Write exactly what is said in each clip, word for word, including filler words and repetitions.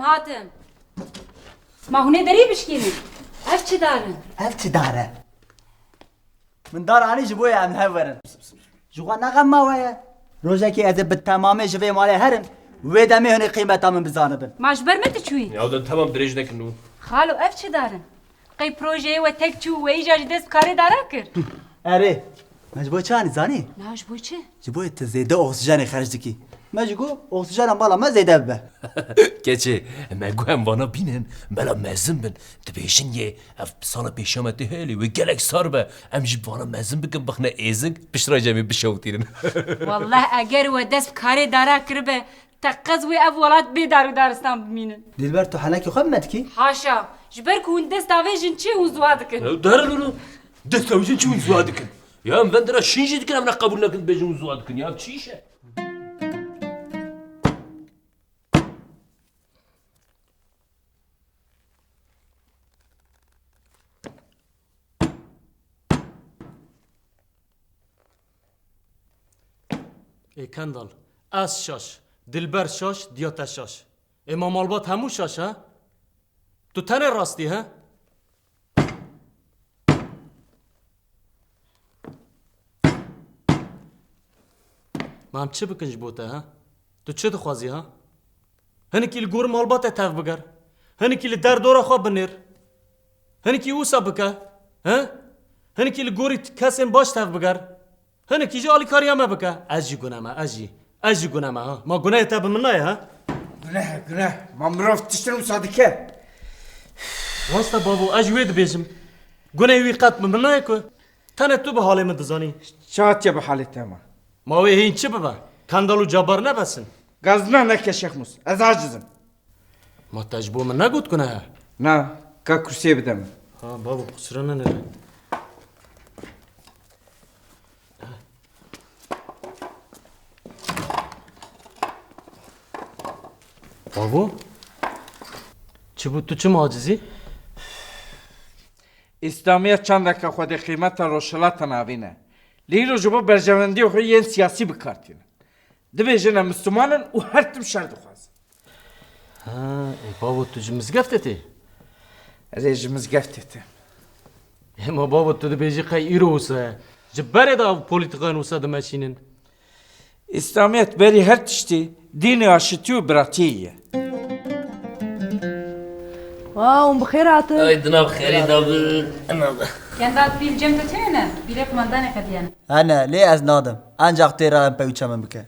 Hatim. Ma hûn ê derî bişkînin? Ev çi dar in? Ev çi dar e? Min dar anî ji bo em hev werin. Ji xwe ne xem ma we ye. Rojekê ez ê bi temamê ji vê malê herim, wê demê hûn ê qîmeta min bizanibin. Ma ji ber min diçûyî? Ya de temam dirêj nekin û. Xalo, ev çi dar in? Qey projeyê we tek çû, we îja jî dest bi karê dara kir? Erê, me ji bo çi anî zanî? Na, ji bo çi? Ji bo tu zêde oksîjenê xerc dikî. Me jî got, oksîjena mala me zêde bibe. Keçê, me got em vana bînin, mela mezin bin. Dibêjin yê, ev sala pêşiya me tê hêlî, wê gelek sar be. Em jî vana mezin bikin, bixine êzik, piştre jî em ê bişewitînin. Wallah, eger we dest bi karê dara kiribe, teqez wê ev welat bê dar û daristan bimînin. Dilber, tu henekî xwe bi me dikî? Haşa. Ji ber ku hûn dest avêjin çi hûn ziwa dikin? Ew derin û dest avêjin çi hûn ziwa dikin? Ya em vendira şîn jî dikin, em ne qebûl nekin, dibêjin hûn ziwa dikin. Ya çi îş e? Ê Kendal, ez şaş, Dilber şaş, diya te şaş. Ê ma malbat hemû şaş e? Tu tenê rastî he? Ma em çi bikin ji bo te ha? Tu çi dixwazî ha? Hinekî li gor malbatê tev biger. Hinekî li derdora xwe binêr. Hinekî wisa bike. He? Hinekî li gorî kesên baş tev biger. Hinekî jî alîkariya me bike. Ez jî gune me, ez jî. Ez jî gune me ha. Ma gunehê te bi min nayê ha? Guneh, guneh. Ma mirov tiştin wisa dike. Rast e bavo, ez jî wê dibêjim. Gunehê wî qet bi min nayê ku. Tenê tu bi halê min dizanî. Çi hatiye bi halê te ma? Ma wê hîn çi bibe? Kendal û Cabbar ne bes in? Gazina neke Şêxmûs. Ez aciz im. Ma te ji bo min negot ku ne? Na, ka kursiyê bide min. Ha, bavo, qusura nenere. Bavo? Çi bû, tu çima acizî? Îslamiyet çandeke xwedê qîmeta Rojhilata Navîn e. Lê îro ji bo berjewendiyê xwe yên siyasî bi kar tîne. Dibêjin em Misliman in û her tim şer dixwazin. Ha, ê bavo, tu ji mizgeftê tê? Ez ê ji mizgeftê te. Ê ma bavo, tu dibêjî qey îro wisa ye. Ji berê de ev polîtîkayên wisa dimeşînin. Îslamiyet berî her tiştî dînê aşitî û biratiyê ye. Wa, hûn bi xêr hatin. Ay, di nav xêrê de bin. Kendal, pîl cem de tune ne? Pîlê qumandanê qediyene. Hene, lê ez nadim. Ancak tê re em pewça min bike.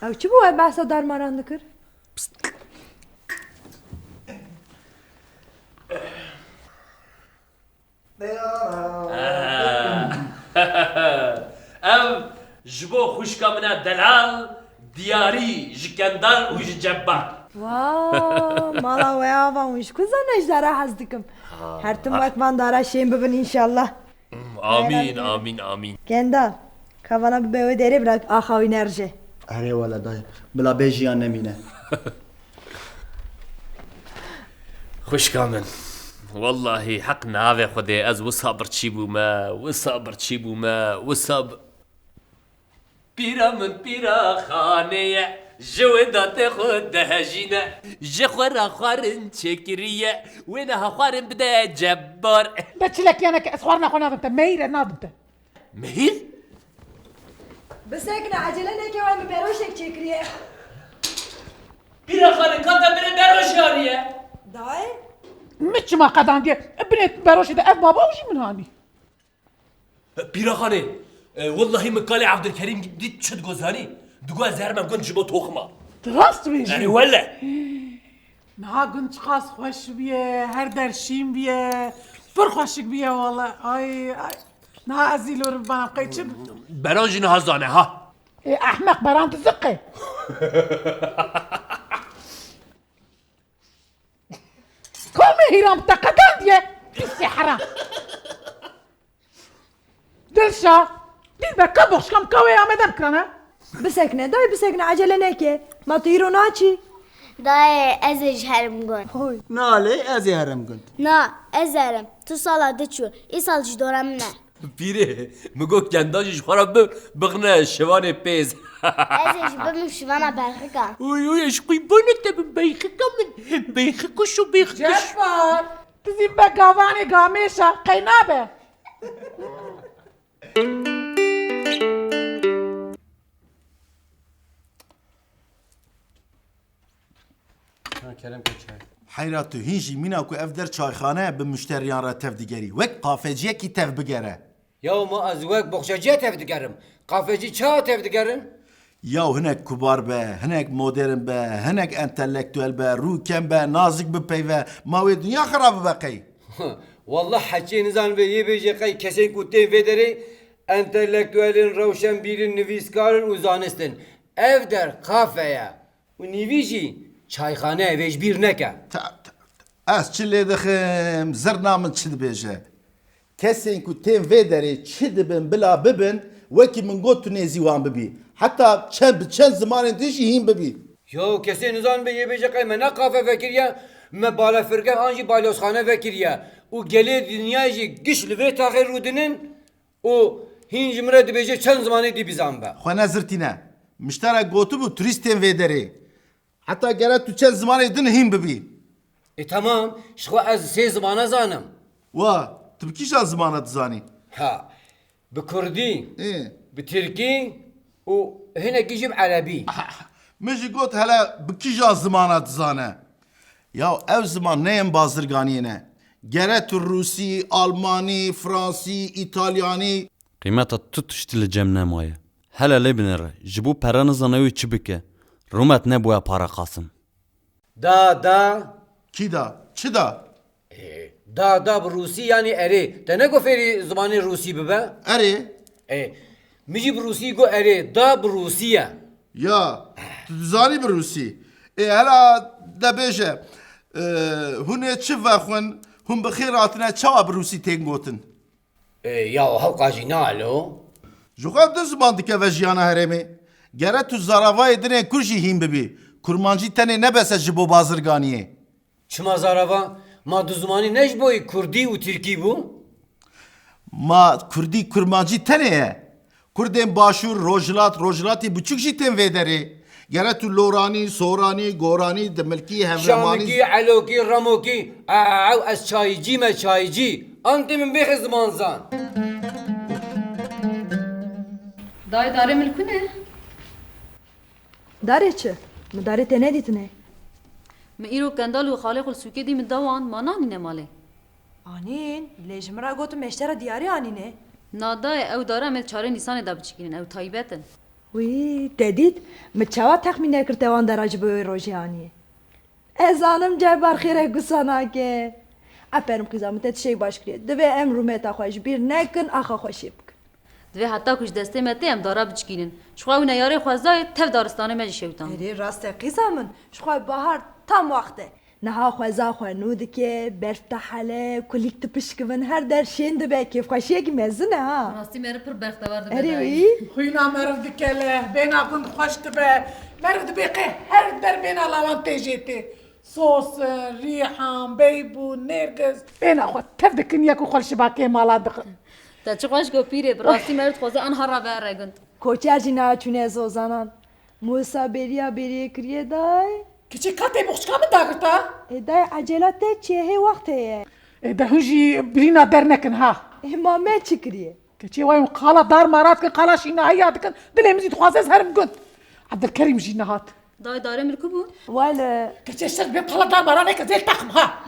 Ew çi bû, ev behsa darmaran dikir? Ev ji bo xwişka min e delal, diyarî ji Kendal û ji Cebbar. Wa, mala we ava hûn ji ku zane ji dara hez dikim. Her tim wek van dara şên bibin înşallah. Amîn, amîn, amîn. Kendal, kavana bibe wê derê bila axa wî nerje. Erê wele dayê, bila bê jiyan nemîne. Xwişka min, wellahî heq navê Xwedê ez wisa birçî bûme, wisa birçî bûme, wisa bi-, Pîra min pîra xanê ye, ji wê datê xwe dihejîne. Ji xwe re xwarin çêkiriye, wê niha xwarin bide Cebbar. Be çilek yeneke ez xwarina xwe nadim te, mehîr e nadim te. Mehîr? Bisekine, ecele neke, wan bi beroşek çêkiriye. Pîra xanê, ka te binê beroşê aniye? Dayê? Min çima qedandiye? Binê beroşê de ev baba û jî min anî. Pîra xanê, e, wellahî min kalê Evdilkerîm dît çi digot zanî? Digot ez herim gund ji bo toxima. Tu rast dibêjî? Erê wele. Niha gund çiqas xweş bûye, her der şîn bûye. Pir xweşik bûye wele. Ay, ay. Niha ez îlor bibanim qey çi? Beran jî niha zane ha. Ê ehmeq, Beran diziqe. Komê hîram te qedandiye. Pisê heram. Dilşa, Dilber, ka boxşka min ka wê amade bikirane? Bisekine, dayê bisekine, ecele neke. Ma tu îro naçî? Dayê, ez ê ji herim gund. Hoy. Na lê ez ê herim gund. Na, ez herim. Tu sala di çû. Îsal ji dora min e. Pîrê, min got kenda jî ji xwe re bi, bixne şivanê pêz. Ez ê jî bibim şivana berxika. Uy, uy, ez xwî bone te bim beyxika min. Beyxik û şu beyxik û şu. Cepar, tu zî be gavanê gamêşa, qey nabe. Ha, kerem ke çay. Heyra tu hîn jî mîna ku ev der çayxane ye, bi muşteriyan re tev digerî. Wek qafeciyekî tev bigere. Ya ma ez wek boxçeciye tev digerim. Qafecî çawa tev digerin? Ya hinek kubar be, hinek modern be, hinek entelektuel be, rû kem be, nazik bipeyve, ma wê dinya xirab bibe qey? Wallah heçiyê nizanibê yê bêjê qey kesên ku tên vê derê entelektuelin, rewşenbîrin, nivîskarin û zanistin. Ev der qafe ye. Û nîvî jî çayxane ye, vê ji bîr neke. Ta, ta, ta. Ez çi lê dixim, zirna min çi dibêje? Kesên ku tên vê derê çi dibin bila bibin, wekî min got tu nêzî wan bibî. Heta çend bi çend zimanên din jî hîn bibî. Yo, kesê nizanibê yê bêje qey me ne qafe vekiriye, me balefirgeh an jî balyozxane vekiriye. Û gelê dinyayê jî giş li vê taxê rûdinin. Û hîn ji min re dibêje çend zimanê dî bizanbe. Xwe nezirtîne. Min ji te re gotibû turîst tên vê derê. Heta gere tu çend zimanê din hîn bibî. E, temam, ji xwe ez sê zimana zanim. Wa, tu bi kîjan zimana dizanî? Ha, bi kurdî, Ê. bi tirkî û hinekî jî bi erebî. Min jî got hele bi kîjan zimana dizane. Ya ev ziman ne yên bazirganiyê ne. Gere tu rûsî, almanî, fransî, îtalyanî. Qîmeta tu tiştî li cem nemaye. Hele lê binêre, ji bo pere nizane wê çi bike. Rûmet nebûye para Qasim. Da, da. Kî da? Çi da? Ê, da, da bi rûsî yanî erê. Te ne got fêrî zimanê rûsî bibe? Erê. Ê, min jî bi rûsî got erê. Da bi rûsî ye. Ya, tu dizanî bi rûsî. Ê, hela de bêje, e, hûn ê çi vexwin, hûn bi xêr hatine, çawa bi rûsî tên gotin? E, ya hewqa jî nalo. Ji xwe du ziman dikeve jiyana herêmê. Gere tu zaravayê dinên kur jî hîn bibî. Kurmancî tenê ne bes e ji bo bazirganiyê. Çima zarava? Ma du zimanî ne ji bo kurdî û tirkî bû? Ma kurdî kurmancî tenê ye. Kurdên başûr, rojhilat, rojhilatê biçûk jî tên vê derê. Gere tu loranî, soranî, goranî, dimilkî, hevremanî. Şamikî, elokî, remokî. Ew, ez çayîcî me, çayîcî. An tê min bêxe zimanzan. Dayê, darê min li ku ne? Darê çi? Min darê te nedîtine. Min îro Kendal û xalê xwe li sûkê dî, min da wan, ma nanîne malê? Anîn, lê ji min re gotin me ji te re diyarî anîne. Na dayê, ew dara em ê li çarê Nîsanê de biçikînin, ew taybet in. Wî, te dît, min çawa texmîn nekir te wan dara ji bo wê rojê anî? Ez zanim Cebar xêrek gusa nake. Aferin qîza min, te tiştek baş kiriye. Divê em rûmeta xwe ji bîr nekin, axa xweşiyê bikin. Divê heta ku ji destê me tê em dara biçikînin. Ji xwe ew neyarê xwezayê tev daristanê me jî şewitand. Erê, rast e qîza min. Ji xwe bahar tam wext e. Niha xweza xwe nû dike, berf dihele, kulîlk dipişkivin, her der şên dibe, kêfxweşiyekî mezin e ha. Rastî meriv pir bextewar dibe. Erê dayê. Wî? Xwîna meriv dikele, bêhna gund xweş dibe. Meriv dibê qey her der bêhna lawan tê jê tê. Sosin, rîhan, beybûn, nêrgiz. Bêhna xwe tev dikin, yek û xwe li şibakê mala dixin. Te çi xweş got pîrê, bi rastî meriv dixwaze anha re ve re gund. Koçer jî niha çûne zozanan. Mûsa bêriya bêriyê kiriye dayê. Kiçik, ka tê boxçika min dagirta? Ê dayê, ecela te çi ye, hê wext heye. Ê de hûn jî birîna dernekin ha. Ê ma me çi kiriye? Keçê wayên qala dar mara dikin, qala şînahiya dikin, dilê min jî dixwaze ez herim gund. Ebdilkerîm jî nehat. Dayê, darê min li ku bû? Wele. Keçê şer bê qala dar mara neke zêl taxim ha.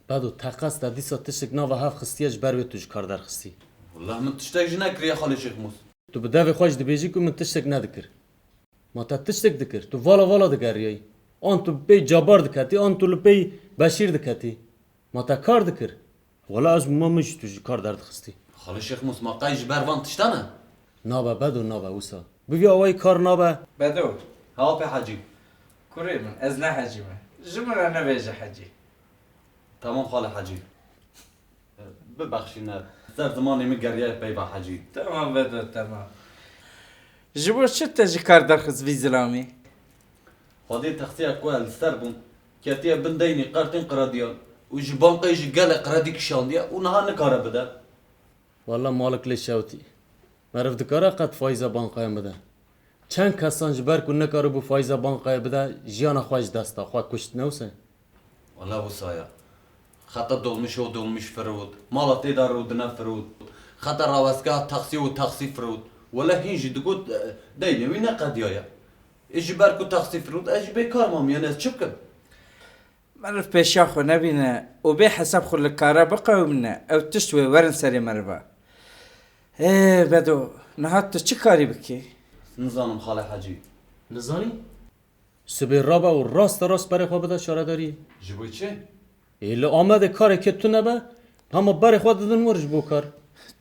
Bedo, teqez te dîsa tiştek nava hev xistiye, ji ber wê tu ji kar derxistî. Wele min tiştek jî nekiriye xalê Şêx Mûs. Tu bi devê xwe jî dibêjî ku min tiştek nedikir. Ma te tiştek dikir? Tu vala vala digeriyayî. An tu bi pey Cabar diketî, an tu li pey Beşîr diketî. Ma te kar dikir? Wela ez bûma min jî tu ji kar derdixistî. Xalê Şêx Mûs, ma qey ji ber van tiştan e? Nabe Bedo, nabe wisa. Bi vî awayî kar nabe. Bedo. Ha apê Hecî. Kurê min, ez ne Hecî me. Ji min re nebêje Hecî. Tamam xalê Hecî. Bibexşîne, ser zimanê min geriyaye peyva Hecî. Temam Vedo, temam. Ji bo çi te ji kar derxist vî zilamî? Xwedê texsiya ku ez li ser bûm, ketiye bin deynî qertên qirediyan. û ji bankayê jî gelek kredî kişandiye û niha nikare bide. Walla malik lê şewtî. Meriv dikare qet faiza bankayan bide? Çend kesan ji ber ku nekaribû faiza bankayê bide, jiyana xwe ji dest da, xwe kuşt, ne wisa? Wala wisa ya. Xeta dolmuşo dolmuş firot, mala tê de rûdine firot. Xeta rawestgeha taksî û taksî firot. Wala hîn jî digot, e, deynê wî neqediyaye. Ê ji ber ku taksî firot, ez jî bêkar mam, yanî ez çi bikim? Meriv pêşiya xwe nebîne û bê hesab xwe li kara biqewimîne, ew tişt wê werin serê meriva. Ê Bedo, niha tu çi karî bikî? Nizanim Xalê Hecî. Nizanî? Sibê rabe û raste rast berê xwe bide şaredariyê. Ji bo çi? Ê, li Amedê kareke tune be, hema berê xwe didin wir ji bo kar.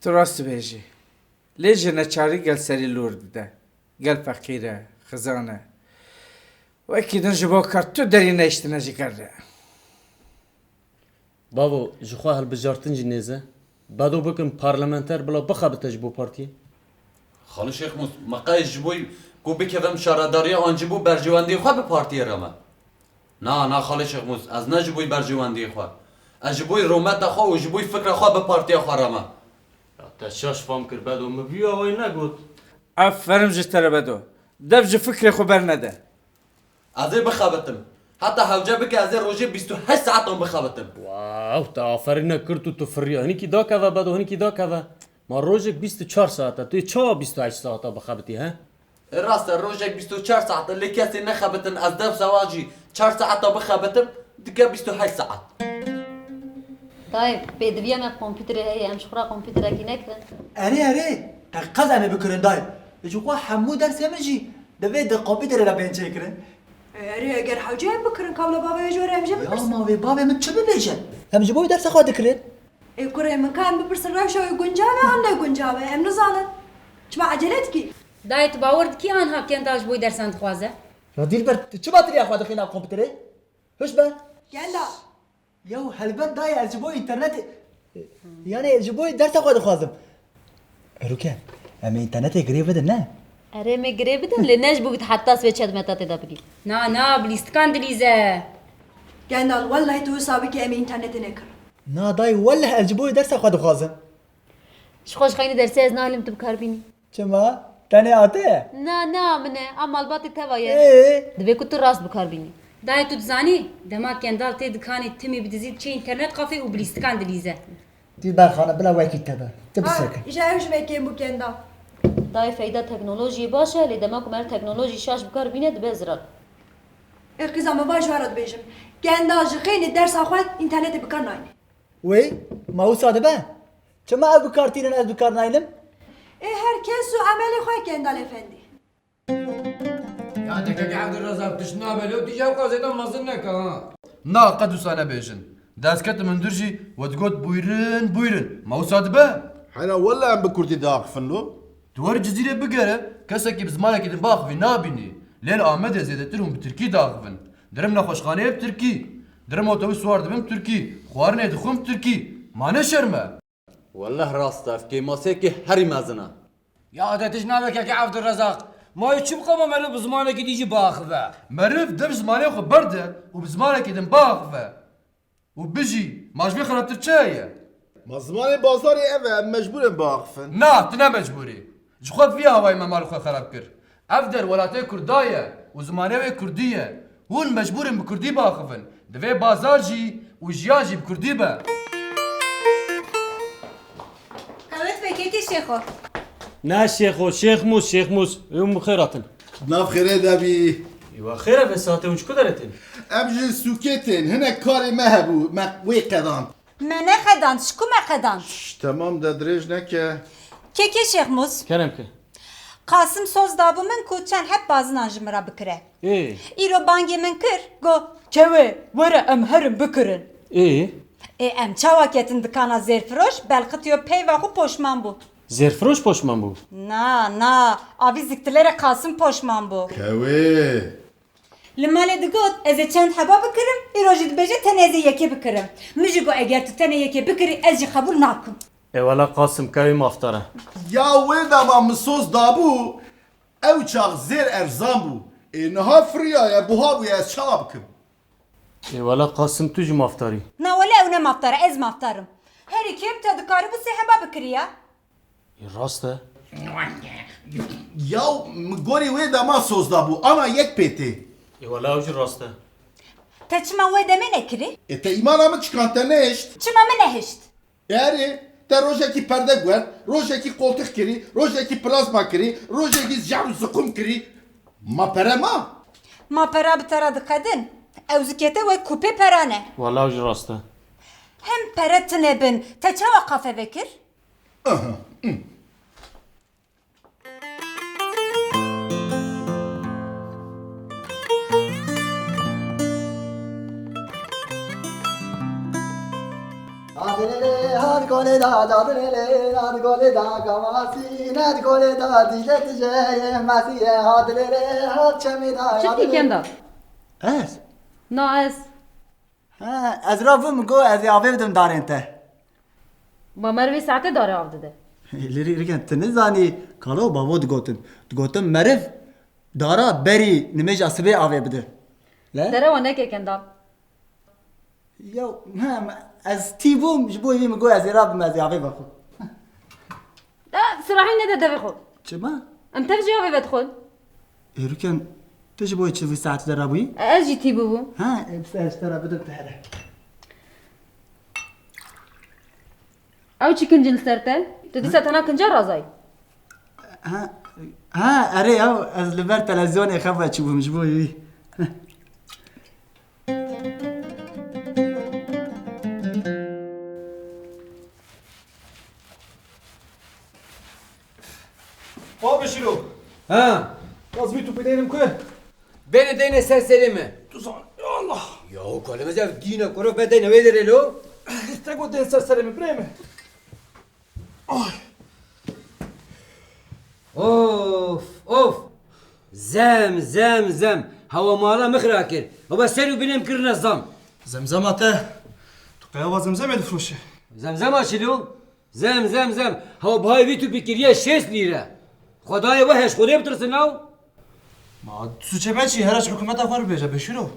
Tu rast dibêjî. Lê ji neçarî gel serî lûr dide. Gel feqîr e, xizan e. Wekî din ji bo kar tu derî nehiştine ji gel re. Bavo, ji xwe hilbijartin jî nêz e. Bedo bikin parlamenter bila bixebite ji bo partiyê. Xalê Şêx Mûs, me qey ji bo ku bikevim şaredariya an ji bo berjewendiyê xwe bi partiyê re me? Na, na Xalê Şêx Mûs, ez ne ji bo berjewendiyê xwe. Ez ji bo rûmeta xwe û ji bo fikra xwe bi partiya xwe re me. Ya te şaş fam kir Bedo, min vî awayî negot. Aferin ji te re Bedo. Dev ji fikrê xwe bernede. Ez ê bixebitim. Heta hewce bike ez ê rojê bîst û heşt saetan bixebitim. Wow, te aferîne kir û tu firiya. Hinekî dakeve Bedo, hinekî dakeve. Ma rojek bîst û çar saet e. Tu yê çawa bîst û heşt saeta bixebitî, he? E, rast e, rojek bîst û çar saet e, lê kesê nexebitin, ez dev sewa jî çar saeta bixebitim, dike bîst û heşt saet. Dayê, pêdiviya me kompîterê heye, em ji xwe re kompîterekî nekirin? Erê, erê, qeqez em ê bikirin dayê. Ji xwe hemû dersê min jî divê di kompîterê de bên çêkirin. Erê, eger hewce em bikirin, ka wila bavê wê ji we re em jê bipirsin. Ya ma wê bavê min çi bibêje? Em ji bo wî dersa xwe dikirin. Ê kurê min, ka em bipirsin rewşa wê guncav e an ne guncav e? Em nizanin. Çima ecele dikî? Dayê, tu bawer dikî anha Kendal ji bo wî dersan dixwaze? Ya Dîlber, tu çima tiriya xwe dixî nav kompîterê? Hiş be. Kendal. Ya helbet dayê, ez ji bo înternetê, yanî ji bo dersa xwe dixwazim. Erûke, em ê înternetê girê bidin, ne? Erê, em ê girê bidin, lê ne ji bo wî tu heta sibê çet meta tê de bigî. Na, na, bi lîstikan dilîze. Kendal, wellehî tu wisa bikî em ê înternetê nekirin. Na dayê, welleh ez ji bo wî dersa xwe dixwazim. Ji xwe ji xeynî dersê ez nahêlim tu bi kar bînî. Çima? Tenê a te ye? Na, ne a min e, a malbatê teva ye. Ê? Divê ku tu rast bi kar bînî. Dayê tu dizanî, dema Kendal tê dikanê timî bi dizî diçe înternet kafê û bi lîstikan dilîze. Dîlber xanim, bila wekî te be. Tu bisekin. Îja ew ji me kêm bû Kendal. Dayê feyda teknolojiyê baş e, lê dema ku meriv teknolojî şaş bi kar bîne dibe zirar. Ê qiza min, va ji we re dibêjim. Kendal ji xeynî dersa xwe înternetê bi kar nayne. Wey, ma wisa dibe? Çima ev bi kar tînin, ez bi kar naynim? Ê her kes û emelê xwe Kendal Efendî. Ya te keke Evdilrezak tişt nabe lê û tîja ew qasê de mezin neke ha. Na, qet wisa nebêjin. Dest ketim hundir jî we digot buyurun, buyurun. Ma wisa dibe? Hena wele em bi kurdî diaxifin lo. Tu wer Cizîrê bigere, kesekî bi zimanekî din biaxivî nabînî. Lê li Amedê zêdetir hûn bi tirkî diaxivin. Dirim nexweşxaneyê bi tirkî. Dirim otobûs war dibin bi tirkî. Xwarinê dixwin bi tirkî. Ma ne şerm e? Weleh rast e, ev kêmasiyekî herî mezin e. Ya te tişt nabe keke Evdilrezak. Ma yê çi bixwe ma meriv bi zimanekî dî jî biaxive? Meriv dev zimanê xwe berde û bi zimanekî din biaxive. Û bijî, ma ji vê xerabtir çi heye? Ma zimanê bazarê ev e, em mecbûr in biaxifin. Na, tu ne mecbûr î. Ji xwe bi vî awayî me mal xwe xerab kir. Ev der welatê Kurda ye û zimanê wê Kurdî ye. Hûn mecbûr in bi Kurdî biaxivin. Divê bazar jî û jiyan jî bi Kurdî be. Qewet be kekê Şêxo. Na Şêxo, Şêx Mûs, Şêx Mûs. Hûn bi xêr hatin. Nav xêrê de bî. Îwa xêr e, vê saetê hûn ji ku derê tên? Em ji sûkê tên. Hinek karê me hebû, me wê qedand. Me nexedand, ji ku me qedand? Şş, temam de dirêj neke. Kekê Şêxmûs. Kerem ke. Qasim soz dabû min ku çend heb bazinan ji min re bikire. Ê. Îro bangê min kir, got, kewê, were em herin bikirin. Ê. Ê, em çawa ketin dikana zêrfiroş, belqitiyo peyva xwe poşman bû. Zêrfiroş poşman bû? Na, na, avî ziktilere Qasim poşman bû. Kewê. Li malê digot, ez ê çend heba bikirim, îro jî dibêje tenê ez ê yekê bikirim. Min jî got, eger tu tenê yekê bikirî, ez jî qebûl nakim. Ê wela Qasim, kewî mafdar e. Ya wê dema min soz dabû, ew çax zêr erzan bû. Ê niha firiyaye, buha bûye, ez çawa bikim? Ê wela Qasim, tu jî mafdar î. Na wele ew ne mafdar e, ez mafdar im. Herî kêm te dikaribû sê heba bikiriya. Ê rast e. Yaw, min gorî wê dema soz dabû, ana yek pê tê. Ê wela ew jî rast e. Te çima wê demê nekirî? Ê te îmana min çikan, te nehişt. Çima min nehişt? Erê, te rojekî perde guert, rojekî qoltix kirî, rojekî plazma kirî, rojekî jew ziqum kirî. Ma pere ma? Ma pera bi te re diqedin? Ew zikê te wek kupê pera ne. Wala ew jî rast e. Hem pere tune bin, te çawa qafe vekir? Aha, hı. Dadilele, had gole da, dadilele, had gole da, gamasî, had gole da, dîle tije, ye masiye, hadilele, had çemê da, Çi hadilele. Dikên da? Ez? Na ez. Ha, ez ra vim go ez ê avê bidim darên te. Ma meriv vê saetê darê av dide. Lirî rikên, tu nizanî, kalo bavo digotin. Digotin meriv dara berî nimêja sibê avê bide. Le? Derewa neke Kendal. Ya, ha, ez tî bûm, ji bo wî min got ez ê rabim, ez ê avê vexwim. Da, sirahî nede devê xwe. Çima? Em tev jî avê vedixwin. Ê Rûken, tu ji bo çi vî saetî de rabûyî? Ez jî tî bûbûm. Ha, ê, bi se ez te re bidim, tu here. Ew çi kincin li ser te? Tu dîsa tena kinca razayî? Ha, ha, erê ya, ez li ber televîzyonê xev ve çûbûm ji bo wî. Baba Şîro. Ha. Gaz vî tûpî deynim ku? Bêne deyne ser serê me. Tu zan. Ya Allah. Ya o kaleme zev dîne koro be deyne wê derê lo. Te got deyne ser serê me, birê me. Ay. Of, of. Zem, zem, zem. Hewa mala min xira kir. Hewa ser û binê min kirine zam. Zemzema te. Tu qeyawa zemzemê difroşe. Zemzema çi lo? Zem, zem, zem. Hewa bihayê vî tûpî kiriye şêst lîre. Xwedayê we heş, Xwedê bitirsin law. Ma tu çeme çi? Here ji hikûmeta xwe bibêje, Beşîro.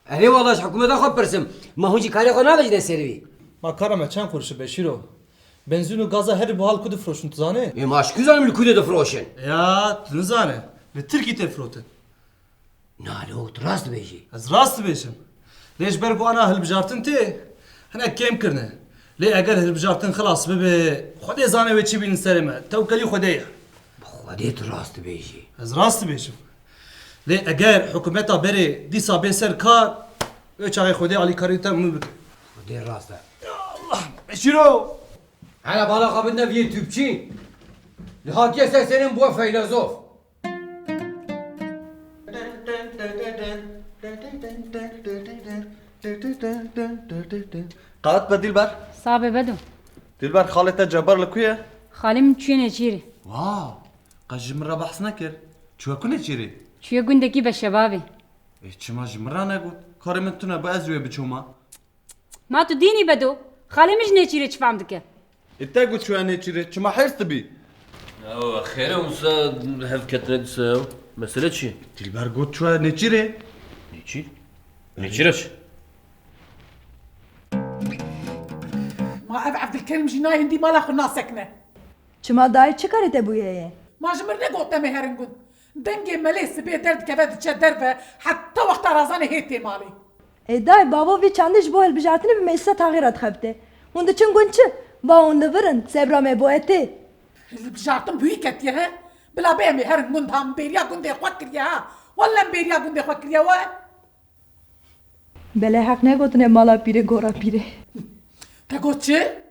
Erê wala ji hikûmeta xwe bipirsim. Ma hûn jî karê xwe navêjine ser wî. Ma kara me çend qurişi Beşîro? Benzîn û gaza herî buha li ku difroşin, tu zanî? Ê ma ji ku zanim li ku de difroşin? Ya, tu nizane. Li Tirkî tê firotin. Na, lê tu rast dibêjî. Ez rast dibêjim. Lê ji ber ku ana hilbijartin tê, hinek kêm kirine. Lê eger hilbijartin xilas bibe, Xwedê zane wê çi bînin serê me. Tewkelî Xwedê ye. Bi Xwedê tu rast dibêjî. Ez rast dibêjim. Lê eger hikûmeta berê dîsa bê ser kar, wê çaxê Xwedê alîkarî te min bike. Xwedê rast e. Ya Allah, Beşîro! Hele bala xwe bidine vî tûpçî. Li hatiye ser serê min bûye feylezof. Qat be Dilber. Sabe Bedo. Dilber, xalê te Cebar li ku ye? Xalê min çûye Nêçîrê. Wow! Qe ji min re behs nekir. Çûye ku Nêçîrê? Çûye gundekî be şebabê. Ê, çima ji min re negot? Karê min tune bû, ez wê biçûma. Ma tu dînî Bedo, xalê min ji Nêçîrê çi fam dike? Ê te got çûye Nêçîrê, çima hêrs dibî? Ew xêr e, wisa hev ketine dîsa ew. Mesele çi? Dilber got çûye Nêçîrê. Nêçîr? Nêçîr e çi? Ma ev Evdilkerim jî nayê hindî mala xwe nasekine. Çima dayê, çi karê te bûye ye? Ma ji min negot em ê herin gund. Dengê melê sibê derdikeve diçe derve, heta wexta razanê hê tê malê. Ê dayê, bavo vî çandî ji bo hilbijartinê bi meclisa taxê re dixebite. Hûn diçin gund çi? Va hûn li vir in, sebra me bo etê. Hilbijartin bi wî ketiye he? Bila bê em ê herin gund ha, min bêriya gundê xwe kiriye ha. Welle min bêriya gundê xwe kiriye we. Belê heq negotine mala pîrê gora pîrê. Te got çi?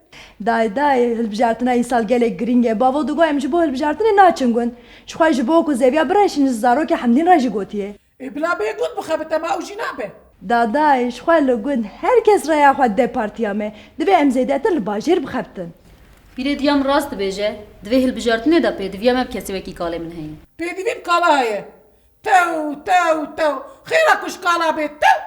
Dayê, dayê, hilbijartina îsal gelek girîng e. Bavo digot em ji bo hilbijartinê naçin gund. Ji xwe ji bo ku zeviya bireşin ji zarokê Hemdîn re jî gotiye. Ê bila bê gund bixebite ma ew jî nabe. Dadayê, ji xwe li gund her kes raya xwe dide partiya me. Divê em zêdetir li bajêr bixebtin. Pîrê diya min rast dibêje, di vê hilbijartinê de pêdiviya me bi kesê wekî kalê min heye. Pêdivî bi kala heye. Tew, tew, tew. Xêra ku ji kala bê, tew!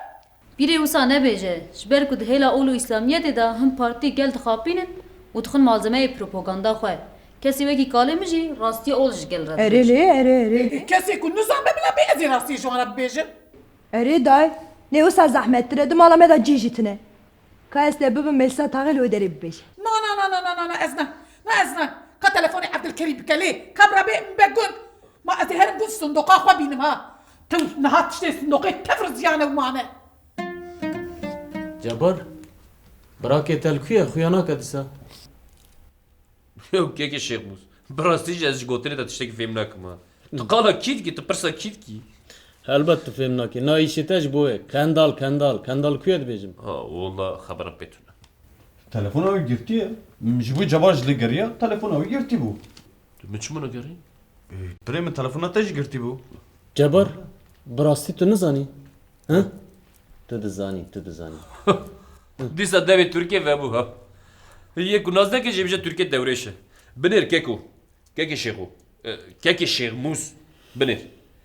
Pîrê wisa nebêje, ji ber ku di hêla ol û îslamiyetê de hin partî gel dixapînin û dixin malzemeyê propaganda xwe. Kesê wekî kalê min jî rastiya ol ji gel re Erê dibêje. Lê, erê, erê. Ê, kesê ku nizan be bila bê ez ê rastiyê ji wan re bibêjim. Erê dayê, Lê wisa zehmettir e, di mala me de cî jî tune. Ka ez te bibim Melisa taxê li wê derê bibêje. Na, na, na, na, na, na, na, ez ne. Na, ez ne. Ka telefonê Evdilkerîm bike lê. Ka bira bê min be gund. Ma ez ê herim gund sindoqa xwe bînim ha. Tu niha tiştê sindoqê tevr ziyane û mane. Cebar, birakê te li ku ye? Xuya nake disa. Ew kekê Şêxmûs. Bi rastî jî ez ji gotinê te tiştekî fêm nakim ha. Tu qala kî dikî, tu pirsa kî dikî? Helbet tu fêm nakî. Na îşê te ji bo ye. Kendal, Kendal. Kendal ku ye dibêjim? Ha, walla xebera pê tune. Telefona wî girtiye. Ji bo Cebar ji li geriya, telefona wî girtî bû. Tu min çima negerî? Ê, birê min telefona te jî girtî bû. Cebar, bi rastî tu nizanî? Hı? Tu dizanî, tu dizanî. Dîsa devê Tirkiyê vebû ha. Yê ku nas neke jê bije Tirkiyê dewrêş e. Binêr keko. Kekê Şêxo. E, kekê Şêxmûs. Binêr.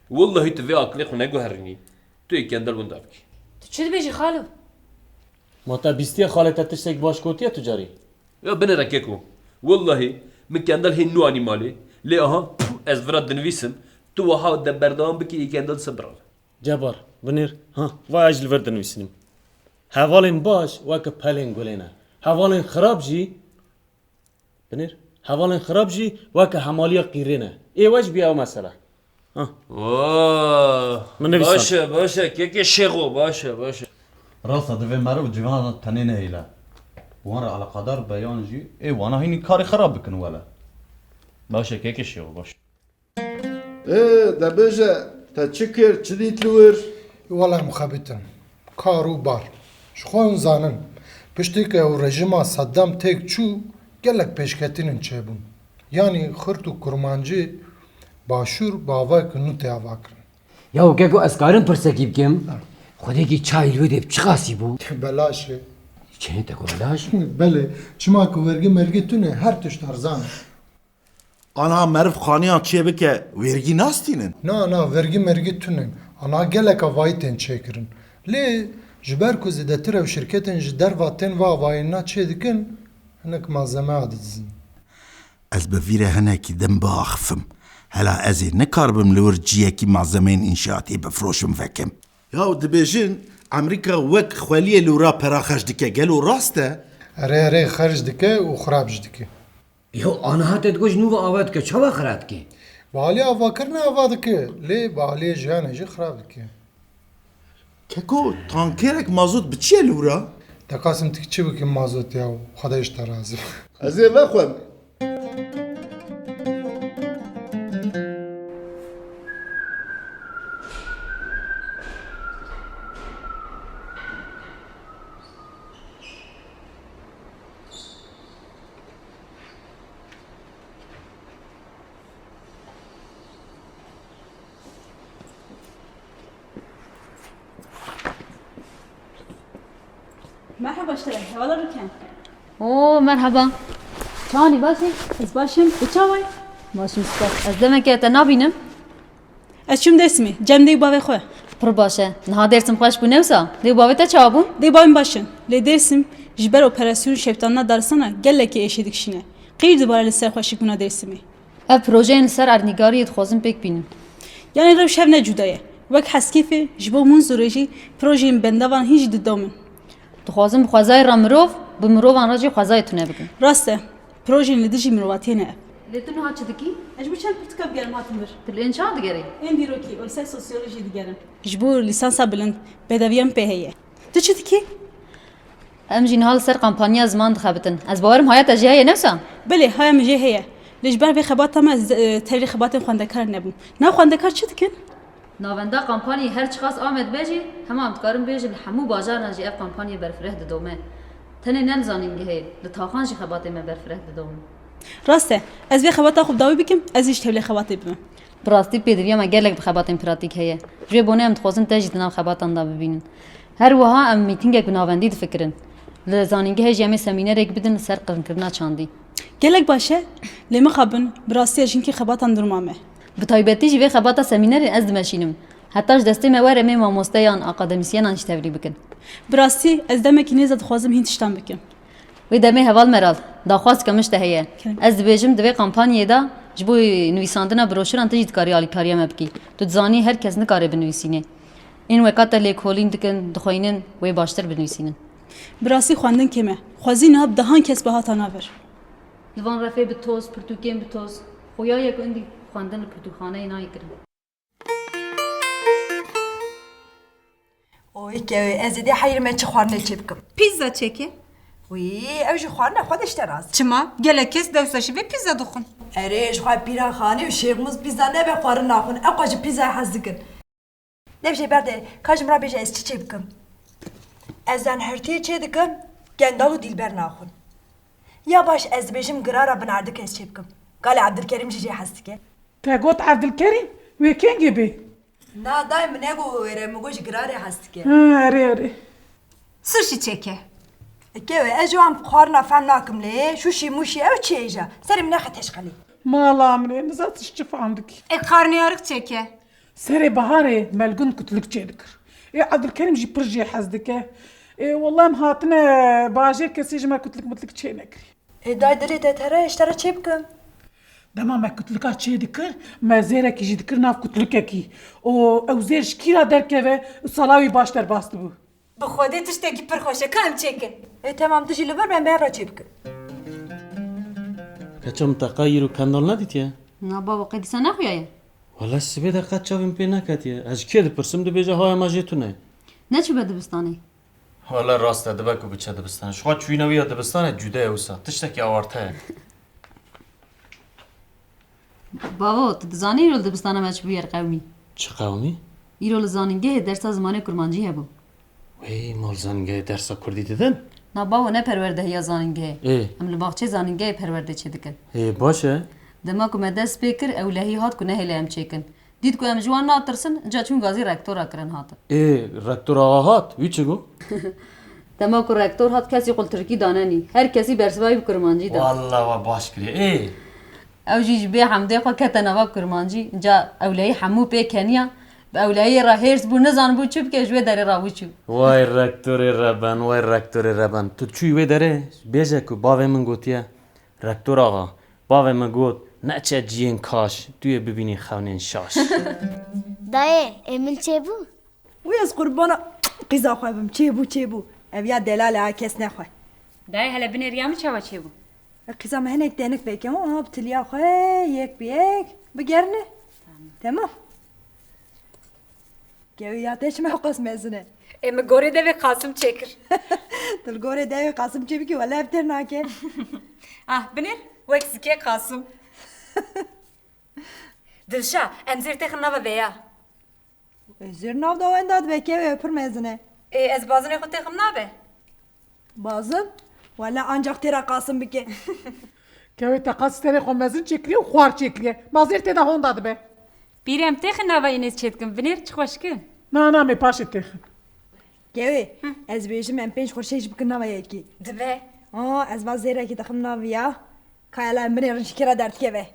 Wellahî tu vê aqilê xwe neguherînî. Tu yê Kendal winda bikî. Tu çi dibêjî xalo? Ma te bîstiye xalê te tiştek baş gotiye tu carî? Ya binêre keko. Wellahî min Kendal hê nû anî malê. Lê aha, pû, ez vira dinivîsim. Tu wiha de berdewam bikî, yê Kendal se birave. Cebar, binêr, ha, va ez li vir dinivîsînim. Hevalên baş weke pelên gulê ne. Hevalên xirab jî, binêr, hevalên xirab jî weke hemaliya qîrê ne. Ê we jî bî ew mesele. Ha. Oh, min nivîsand. Baş e, baş e, kekê Şêxo, baş e, baş e. Rast e, divê meriv civana tenê nehêle. Wan re eleqedar be yan jî, ê wana hînî karê xirab bikin wele. Baş e, kekê Şêxo, baş e. Ê, de bêje, te çi kir, çi dît li wir? Wela em xebitîn. Kar û bar. Ji xwe hûn zanin. Piştî ku ew rejîma Seddam têk çû, gelek pêşketinên çêbûn. Yanî xirt û kurmancî başûr bi avayeke nû tê avakirin. Ya keko ez karim pirsekî bikim? Ha. Xwedêkî çay li wê dê bi çiqasî bû? Belaş e. Çênê te ku belaş? Belê. Çima ku vergî mergî tune, her tişt erzan e. Ana meriv xaniya çê bike, vergî nastînin? Na, na, vergî mergî tune. Ana gelek avayî tên çêkirin. Lê ji ber ku zêdetir ew şirketên ji derva tên va avayîna çê dikin, hinek malzemeya didizin. Ez bi vî re hinekî din biaxifim. Hela ez ê nikaribim li wir ciyekî malzemeyên înşaatê bifroşim vekim. Ya dibêjin, Amerîka wek xweliyê li wira pera xerc dike, gelo rast e? Erê, erê, xerc dike û xirab jî dike. Yo, aniha te digot ji nû ve ava dike, çawa xira dike? Bi alî avakirine ava dike, lê bi alî jiyanê jî xirab dike. Keko, tankerek mazot bi çi ye li wira? Te qasim tik çi bike mazot ya, Xwedê ji te razî. Ez ê vexwem. Merhaba Şeref, hevala Rûken. Oo, merhaba. Çawanî, baş î? Ez baş im, tu çawa yî? Baş im, spas. Ez demekê te nabînim. Ez çûm Dêrsimê, cem dê û bavê xwe. Pir baş e. Niha Dêrsim xweş bû ne wisa? Dê û bavê te çawa bûn? Dê û bavê min baş in. Lê Dêrsim ji ber operasyona şewitandina daristana gelekî êşê dikişîne. Qîr dibare li ser xweşikbûna Dêrsimê. Ev projeyên li ser erdnîgariyê dixwazim pêk bînim. Yanî rewş hev ne cuda ye. Wek Heskêfê, ji bo Munzurê jî projeyên bendavan hîn jî didom in. Dixwazim bi xwezayê re mirov, bi mirovan re jî xwezayê tune bikin. Rast e. Projeyên li dijî mirovatiyê ne ev. Lê tu niha çi dikî? Ez ji bo çend pirtûka bigerim hatim vir. Tu li ên çawa digerî? Ên dîrokî û li ser sosyolojî digerim. Ji bo lîsansa bilind, bedeviya min pê heye. Tu çi dikî? Em jî niha li ser kampanya ziman dixebitin. Ez bawerim haya te jî heye, ne wisa? Belê, haya min jê heye. Lê ji ber vê xebata me ez, e, tevlî xebatên xwendekar nebûm. Na xwendekar çi dikin? Navenda kampanyê her çiqas Amed be jî, hema em dikarin bêjin li hemû bajaran jî ev kampanyê berfireh didome. Tenê ne li zanîngehê, li taxan jî xebatê me berfireh didome. Rast e, ez vê xebata xwe bi dawî bikim, ez jî ji tevlê xebatê bibim. Bi rastî pêdiviya me gelek bi xebatên pratîk heye. Ji vê bonê em dixwazin te jî di nav xebatan de bibînin. Her wiha em mîtîngek bi navendî difikirin. Li zanîngehê jî em ê semînerek bidin li ser qirinkirina çandî. Gelek baş e, lê mixabin, bi rastî ez ji hinkî xebatan dûr mame. Bi taybetî jî vê xebata semînerê ez dimeşînim. Heta ji destê me were em ê mamosteyan, akademîsyenan jî tevlî bikin. Bi rastî ez demekî nêz de dixwazim hîn tiştan bikim. Wê demê heval Meral, daxwazeke min ji te heye. Kerem. Ez dibêjim di vê kampanyê de ji bo nivîsandina broşuran tu jî dikarî alîkariya me bikî. Tu dizanî her kes nikare binivîsînê. Ên weka te lêkolîn dikin, dixweynin wê baştir binivîsînin. Bi rastî xwendin kêm e. Xwezî niha bi dehan kes bi hata navir. Li van refê bi toz, pirtûkên bi toz, xuya ye ku indî xwendin li pirtûkxaneyê nayê kirin. Oy kewê, ez ê dê heyr me çi xwarinê çê bikim. Pîzza çêke. Wî, ew jî xwarina xwe de ji te razî. Çima? Gelek kes dewsa şivê pîzza dixwin. Erê, ji xwe pîra xanî û şêxmûz pîzza nebe xwarin naxwin. Ew xwe ji pîzzayê hez dikin. Dev jê berde, ka ji min re bêje ez çi çê bikim? Ez zanhertiyê çê dikim, Kendal û Dilber naxwin. Ya baş ez dibêjim girara binardik ez çê bikim. Galê Ebdilkerîm jî jê hez dike. Te got Ebdilkerîm? Wê kengê bê? Na dayê min negot wê wêre, min got ji girarê hez dike. Ha, erê, erê. Sushi çêke. Kewê, ez ji wan xwarina fehm nakim lê, şuşî muşî ew çi ye îja? Serê min nexe teşqelî. Mala min ê, niza tu ji çi fehm dikî? Ê karnıyarık çêke. Serê Baharê Melgund kutluk çêdikir. Ê Ebdilkerîm jî pir jê hez dike. Ê wele em hatine bajêr, kesî ji me kutluk mutluk çênekirî. Ê day dilê te tere, ji te re çê bikim? Dema me kutlika çêdikir, me zêrekî jî dikir nav kutlukekî. Û ew zêr ji kî re derkeve û sala wî baş derbas dibû. Bi Xwedê tiştekî pir xweş e, ka em çêkin. Ê temam, tu jî li vir be, em bi hev re çê bikin. Keça min te qey îro Kendal nedîtiye? Na babo, qey dîsa nexuyaye? Wele sibê de qet çavê min pê neketiye. Ez ji kê dipirsim, dibêje haya me jê tune ye. Neçûbe dibistanê? Wele rast e, dibe ku biçe dibistanê. Ji xwe çûyîna wî ya dibistanê cude ye wisa. Tiştekî awarte ye. Bavo, tu dizanî îro li dibistana me çi bûyer qewimî? Çi qewimî? Îro li zanîngehê dersa zimanê kurmancî hebû. Wey, ma li zanîngehê dersa kurdî didin? Na bavo, ne perwerdehiya zanîngehê. Ê. Em li baxçeyê zanîngehê perwerdê çêdikin. Ê, baş e. Dema ku me dest pê kir, ewlehî hat ku nehêle em çêkin. Dît ku em ji wan natirsin, ca çûn gazî rektora kirin hatin. Ê, rektor axa hat, wî çi got? Dema ku rektor hat, kesî qultirkî danenî. Her kesî bersivayî bi kurmancî da. Walla we baş kiriye. Ê! Ew jî ji bê hemdê xwe kete nava kurmancî. Ca ewlehî hemû pê keniya. Bi ewlehiyê re hêrs bû, nizanibû çi bike, ji wê derê rabû çû. Way rektorê reben, way rektorê reben. Tu çûyî wê derê, bêje ku bavê min gotiye. Rektor axa, bavê min got, neçe ciyên kaş, tu yê bibînî xewnên şaş. Dayê, ê min çêbû? Wî ez qurbana qîza xwe bim, çêbû, çêbû. Ev ya delal e, ha kes nexwe. Dayê, hele binêriya min çawa çêbû? E, qîza me hinek denik veke, ha, bi tiliya xwe, yek bi yek, bigerine. Tamam. Tamam. Kewê ya te çima qas mezin e? Ê, min gorê devê Qasim çêkir. Tu li gorê devê Qasim çêbikî, wele ev têr nake. Ah, binêr, wek zikê Qasim. Dilşa, em zêr têxin nava vêya. Ê, zêr nav da wenda dibe, kewê pir mezin e. Ê, ez bazinê xwe têxim nabe. Bazin? Wele ancak têra Qasim bike. Kewê te qas serê xwe mezin çêkiriye û xwar çêkiriye. Ma zêr tê de honda dibe. Pîrê, em têxin nava înê çêdikin, binêr çi xweşik in. Na, na, me paşê têxin. Kewê, ez bêjim em pênc xurşê jî bikin nava yekê. Dibe. Aa, ez va zêrekî dixim nav ya. Kayala em binêrin ji kê re derdikeve.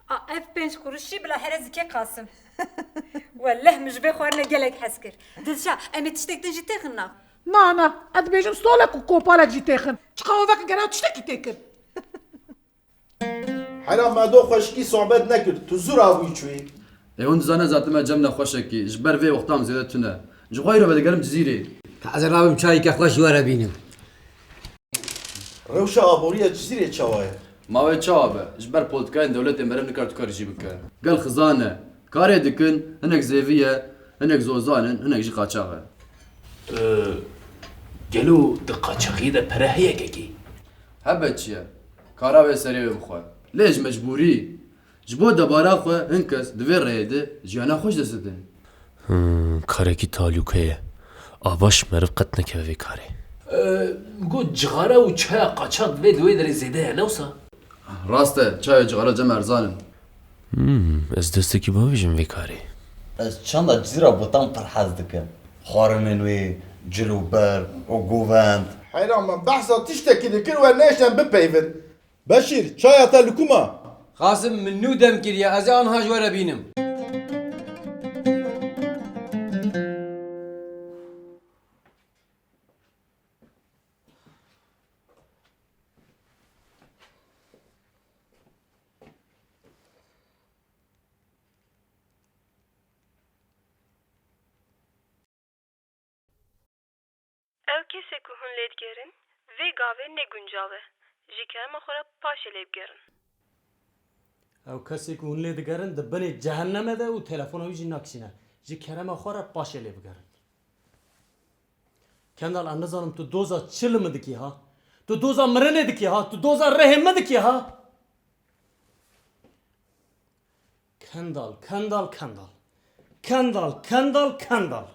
A, ev pênc quruşî bila here zikê Qasim. Weleh min ji vê xwarine gelek hez kir. Dilşa, em ê tiştek din jî têxin nav? Na, na, ez dibêjim stolek û kopalek jî têxin. Çiqa wek gera tiştekî têkin. Hera me do xweşikî sohbet nekir, tu zû rabûyî çûyî. Ê hûn dizane zatime cem nexweşekî, ji ber vê wexta min zêde tune. Ji xwe îro vedigerim Cizîrê. Ez ê rabim çayeke xweş ji we re bînim. Rewşa aboriya Cizîrê çawa ye? Ma wê çawa be? Ji ber polîtîkayên dewletê meriv nikare tu karî jî bike. Gel xizan e. Karê dikin, hinek zêvî ye, hinek zozan in, hinek jî qaçax e. Ee, gelo di qaçaxiyê de pere heye kekê? Hebe çi ye? Kara wê serê wê bixwe. Lê ji mecbûrî, ji bo debara xwe hin kes di vê rêyê de jiyana xwe ji dest didin. Hmm, karekî talûke ye. A baş meriv qet nekeve vê karê. Ee, got cixare û çaya qaçax divê di wê derê zêde ye, ne wisa? Rast e, çay û cixare cem erzan in. Hmm, ez destekî bavêjim vê karê. Ez çanda Cizîra Botan pir hez dikim. Xwarinên wê, cil û ber û govend. Heyran me, behsa tiştekî dikir we nêşten bipeyvin. Beşîr, çaya te li ku ma? Qasim, min nû dem kiriye, ez ê anha ji we re bînim. Ew kesê ku hûn lê digerin, vê gavê ne guncav e. Ji kerema xwe re paşê lê bigerin. Ew kesê ku hûn lê digerin di binê cehenneme de û telefona wî jî nakişîne. Ji kerema xwe re paşê lê bigerin. Kendal, em nizanim tu doza çi li min dikî ha? Tu doza mirinê dikî ha? Tu doza rehê min dikî ha? Kendal, Kendal, Kendal. Kendal, Kendal, Kendal.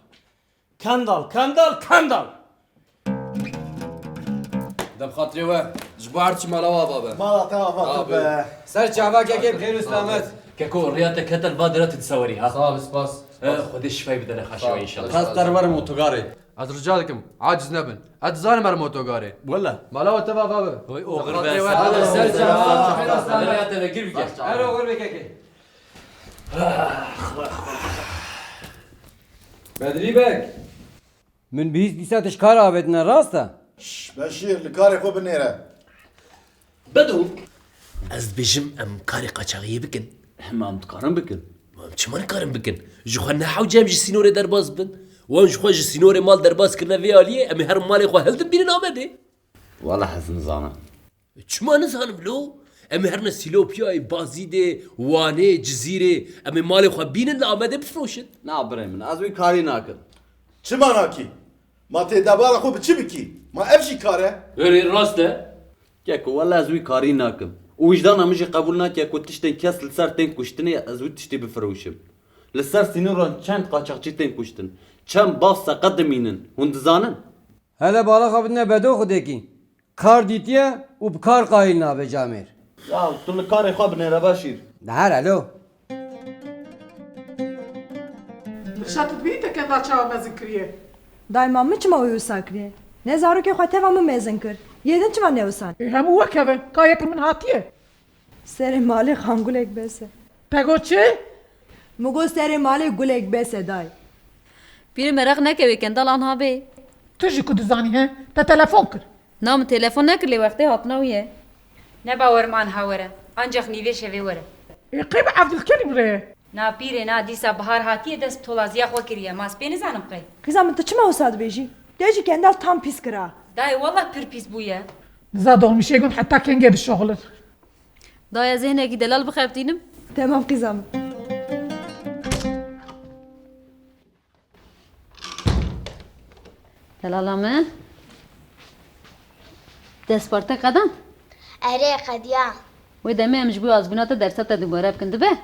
Kendal, Kendal, Kendal. Dem xatirê we, ji bo her çi mala we ava be. Mala te ava be. Ser çava kekê bi xêr û selamet. Keko, riya te kete li va dira tu disewerî ha. Sağ ol, spas. Eh, Xwedê şifayê bide nexaşê we inşallah. Ez derwerim otogarê. Ez rica dikim, aciz nebin. Ez dizanim herim otogarê. Wele. Mala we teva va be. Oy, oxir be. Hadi ser çava. Hadi ya te vekir bike. Her oxir be kekê. Bedrî Beg. Min bihîst dîsa tu ji kar avêtine, rast e? Şş, Beşîr, li karê xwe binêre. Bedo, ez dibêjim em karê qaçaxiyê bikin. Hema em dikarin bikin. Em çima nikarin bikin? Ji xwe ne hewce em ji sînorê derbas bin. Wan ji xwe ji sînorê mal derbas kirine vê aliyê, em ê her malê xwe hildin bînin Amedê. Wala ez nizanim. Çima nizanim lo? Em ê herine Sîlopiyayê, Bazîdê, Wanê, Cizîrê, em ê malê xwe bînin li Amedê bifroşin. Na birê min, ez wî karî nakim. Çima nakî? Ma tê debara xwe bi çi bikî? Ma ev jî kar e? Erê, rast e. Keko, wele ez wî karî nakim. Û wijdana min jî qebûl nake ku tiştên kes li ser tên kuştinê ez wî tiştî bifirûşim. Li ser sînoran çend qaçaxçî tên kuştin. Çend bav seqet dimînin. Hûn dizanin? Hele bala xwe bidine Bedo xwedekî. Kar dîtiye û bi kar qayîl nabe camêr. Ya tu li karê xwe binêre Beşîr. Dihere lo. Dilşad, tu dibînî te Kendal çawa mezin kiriye? Dayê, ma min çima wê wisa kiriye? Ne zarokê xwe teva min mezin kir. Yê din çima ne wisa? Ê, hemû wek hev in. Ka yek li min hatiye. Serê malê xangulek bes e. Te got çi? Min got serê malê gulek bes e dayê. Pîrê, meraq neke wê Kendal anha bê. Tu jî ku dizanî he? Te telefon kir. Na, min telefon nekir lê wextê hatina wî ye. Ne bawerim anha were. Ancax nîvê şevê were. Ê qey bi Evdilkerîm re ye? Na pîrê na, dîsa bihar hatiye dest bi tolaziya xwe kiriye. Ma ez pê nizanim qey. Xiza min, tu çima wisa dibêjî? Te jî Kendal tam pîs kira. Dayê, wallah pir pîs bûye. Niza dolmîşê gund heta kengê dişoxilin. Dayê, ez ê hinekî delal bixebitînim. Temam qîza min. Delala min. Destpartê qedan? Erê, qediya. Wê demê em ji bo azbûna te dersa te dubare bikin, dibe?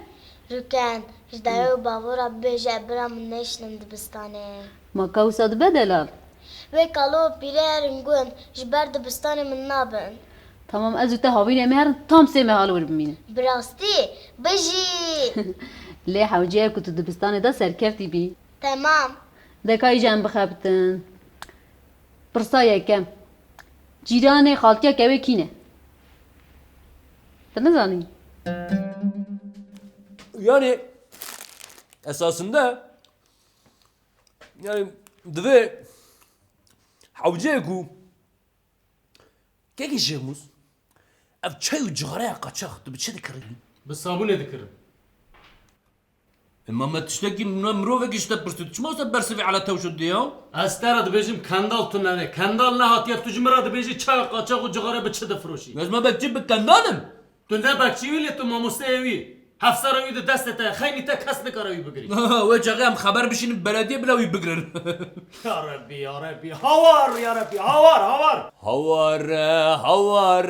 Rûken, ji dayê û bavo re bibêje, bira min nêşinim dibistanê. Ma ka wisa dibe delal? Wê kalo pîrê herin gund, ji ber dibistanê min nabin. Tamam, ez û te havînê me herin tam sê meha li wir bimînin. Bi rastî? Bijî! Lê hewce ye ku tu dibistanê de serkeftî bî. Temam. De ka îja em bixebitin. Pirsa yekem. Cîranê xaltiya kewê kî ne? Tu nizanî? Yani esasında yani divê hewce ye ku Kekê Şêxmûs, ev çay û cixareya qaçax tu bi çi dikirî? Bi sabûnê dikirim. E, ma me tiştekî, me mirovekî ji te pirsiya, tu çima wisa bersivî ela tewşo didê ya? Ez te re dibêjim, Kendal tu nene. Kendal nehatiye, tu ji min re dibêjî çaya qaçax û cixare bi çi difiroşî? Ez me bek çi bi Kendal im? Tu ne bekçî wî lê tu mamosteyê wî. Hevsara wî di destê te ye. Xeynî te kes nikare wî bigirî. Wê çaxê em xeber bişînin belediyê bila wî bigirin. Ya Rebbî, ya Rebbî. Hawar, ya Rebbî. Hawar, hawar. Hawar, hawar,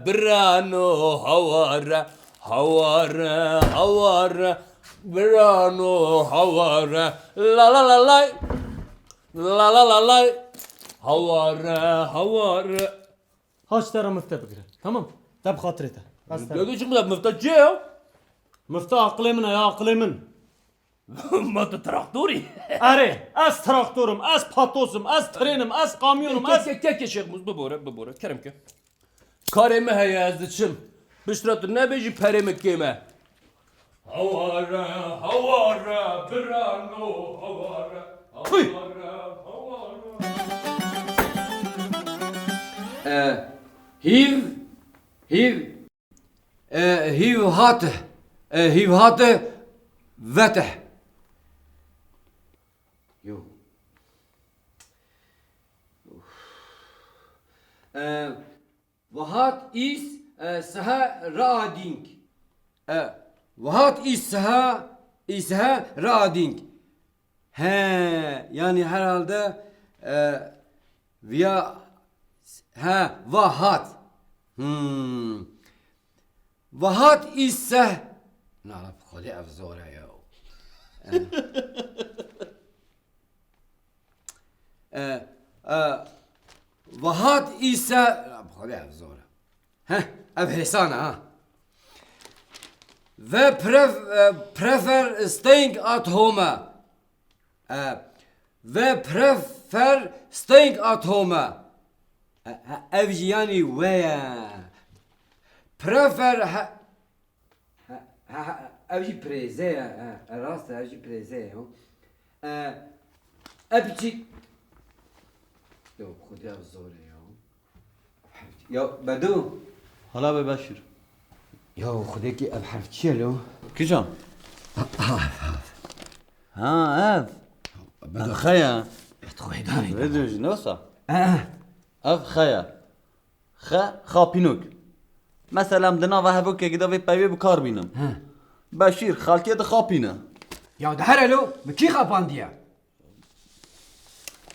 birano, hawar. Hawar, hawar, birano, hawar. La la la lay. La la la lay. Hawar, hawar. Haç te re mifte bigire. Tamam. Te bi xatirê te. Ez te re. Dede, çi mifte, mifte çi ye ya? Mifte aqilê min e ya, aqilê min. Ma tu traktorî? Erê, ez traktor im, ez patos im, ez tren im, ez kamyon im, ez... Ke, ke, ke, Şêxmûs, bibore, bibore, kerem ke. Karê min heye, ez diçim. Piştre tu nebêjî perê min kêm e. Haware, haware, birano, haware, haware, haware. E, hîv, hîv. E, hîv hate. E, hîv hate. Veteh. Yo. E, Wahat is, e, sehe raading. E, wahat is sehe, is sehe raading. He, yani herhalde, e, viya, he, wahat. Hmm. Wahat is seh. Nala, bi Xwedê ev zor e ya. E, e, wahat is seh. Bi Xwedê ev zor e. Heh, ev hêsan e ha. Ve pref-, e, prefer staying at home. E, ve prefer staying at home. E, e, ev jî yanî we ye. Prefer he-, he-, he-, he-, ev jî prêze ye. E, e, rast e, ev jî prêze ye. E, ev çi-, Yo, Xwedê ev zor e ya. Ya Bedo. Hala be Beşîr. Ya Xwedê ki ev herf çi ye lo? Kîjan? Ha, ev. Bedo. Ev xe ye. Bedo, Xwedê danê. Bedo jî ne wisa? Eh. Ev xe ye. Xe, xapînok. Mesela em di nava hevokekê de vê peyvê bi kar bînim. He. Beşîr, xalkê dixapîne. Ya de here lo, bi kî xapandiye?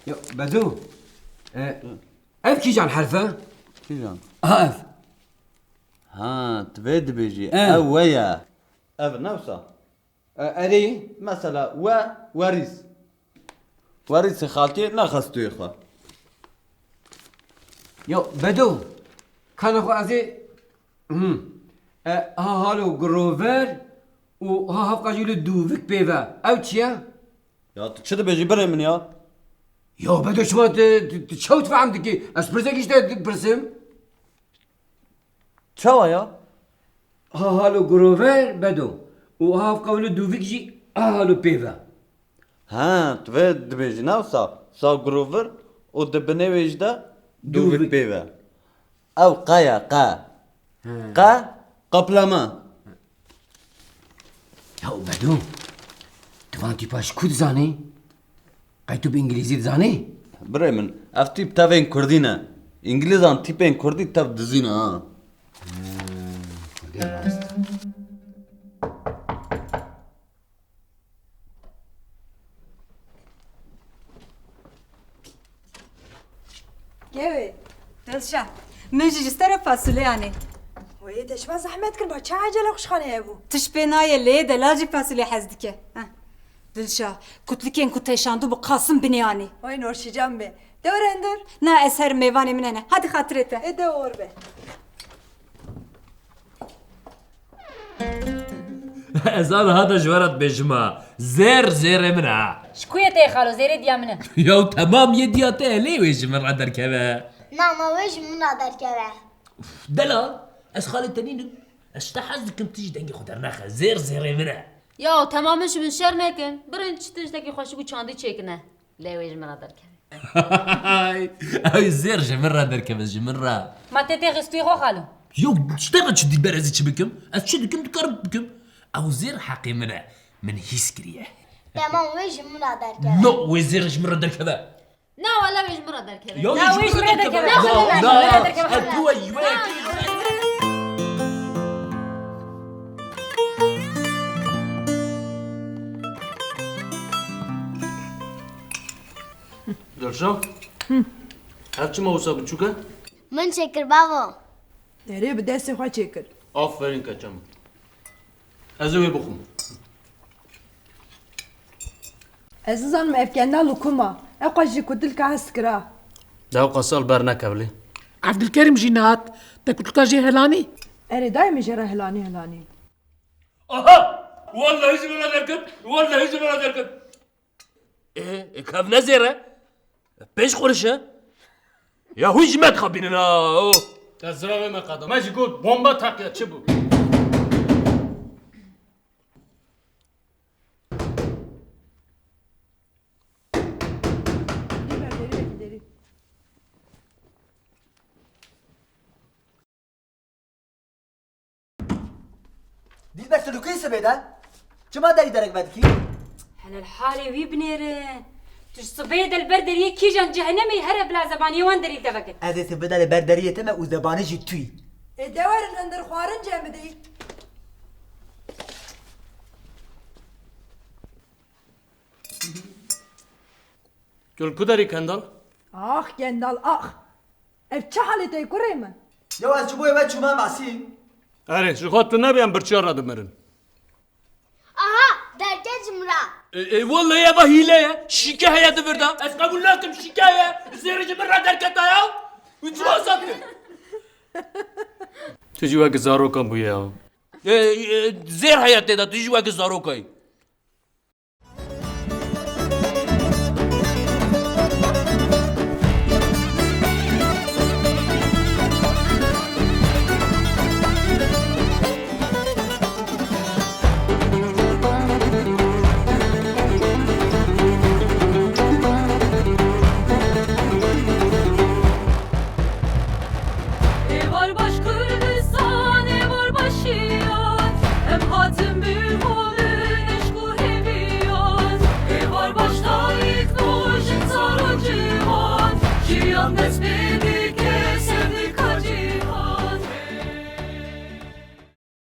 Ya, Bedo, e, ev kîjan herf e? Kîjan? Ha, ev. Ha, tu vê dibêjî. E. Ev we ye. Ev ne wisa? E, erê. Mesela, we, werîs. Werîsê xalkê naxe stûyê xwe. Ya, Bedo, kana xwe ez ê, hmm. E, ha halo girover û ha hevqa jî li dûvik pê ve. Ew çi ye? Ya tu çi dibêjî birê min ya? Ya Bedo, çima tu, tu, tu çaw difehm dikî? Ez pirsekî ji te dipirsim. Çawa ya? Ha halo girover Bedo. Û ha hevqa wilo dûvik jî ha halo pê ve. Ha, tu vê dibêjî ne wisa? Sa girover û di binê wê jî de dûvik pê ve. Ew qe ye, qe. He. Qe, kaplama. Ya Bedo, tu van tîpa ji ku dizanî? Qey tu bi îngilîzî dizanî? Birê min, ev tîp tevên kurdî ne. Îngilîzan tîpên kurdî tev dizî ne ha. Hmm, kurdî rast. Gewê. Dilşa, min jî ji te re fasulye anî. Wê, te çima zehmet kir, ma çi ecele xuşxaneyê bû? Tişt pê nayê, lê delal jî fasulye hez dike. Heh. Dilşa, kutlikên ku te şandû bi qasim binê anî. Wê, Norşîcan bê. Dewre hundir. Na, ez herim, mêvanê min hene. Hadi xatirê te. Ê, de or be. Ez aniha de ji we re dibêjim a, zêr zêrê min e. Ji ku ye te xalo, zêrê diya min e. Yaw temam yê diya te ye, lê wê ji min re derkeve. Na, ma wê ji min re derkeve. Uf, delal, ez xalê te nînim. Ez ji te hez dikim, tu jî dengê xwe dernexe. Zêr zêrê min e. Yaw temam, min ji min şer nekin. Birin çitin ji tekî xweşik û çandî çêkine. Lê wê ji min re derkeve. Ew zêr ji min re derkeve, ji min re. Ma tê têxistûyê xwe xalo? Yo, ji te re çi dîber ez ê çi bikim? Ez çi dikim, dikarim bikim. Ew zêr heqê min e. Min hîs kiriye. Temam, wê ji min re derkeve. No, wê zêr ji min re derkeve. Na, wele wê ji min re derkeve. Yo, na, wê ji min re derkeve. Na, wele wê ji min re derkeve. Ez tu we, we. Dilşa? Hı. Ev çima wisa biçûk e? Min çêkir bavo. Erê, bi destê xwe çêkir. Aferîn keça min. Ez ê wê bixwim. Ez nizanim ev kenda li ku ma. Ew qas ji kutilka hez kira. Dew qasal ber nekevlî. Evdilkerîm jî nehat. Te kutilka jê helanî? Erê, dayê min jê re helanî helanî. Aha! Wallahî ji min re derket. Wallahî ji min re derket. Ê, ê, kev ne zêr e? Pêş xuriş e? Ya hûn jî me dixapînin ha, o. Te ziravê me qeda. Me jî got bomba teqiya, çi bû? Derî ver, derî ver, derî. Dîlber, tu li ku yî sibê de? Çima derî derek vedikî? Hele li halê wî binêrin. Tu ji sibê de li ber deriyê kîjan cehenemê here bila zebaniyê wan derî te veke. Ez ê sibê de li ber deriyê te me û zebanî jî tu yî. Ê de werin hundir xwarin cem bidî. Tu li ku derî Kendal? Ax Kendal ax. Ev çi halê te kurê min? Ya ez ji bo eve çûme mesî. Erê, ji xwe tu nebî em birçiya re dimirin. Aha, derket ji min re. E, e, wellahî eva hîle ye. Şîke heye di vir de. Ez qebûl nakim, şîke heye. Zêrê ji min re derketa ya. Û çi wasa tu? Tu jî wek zarokan bûye ya. E, e, zêr heye tê de, tu jî wek zarokayî.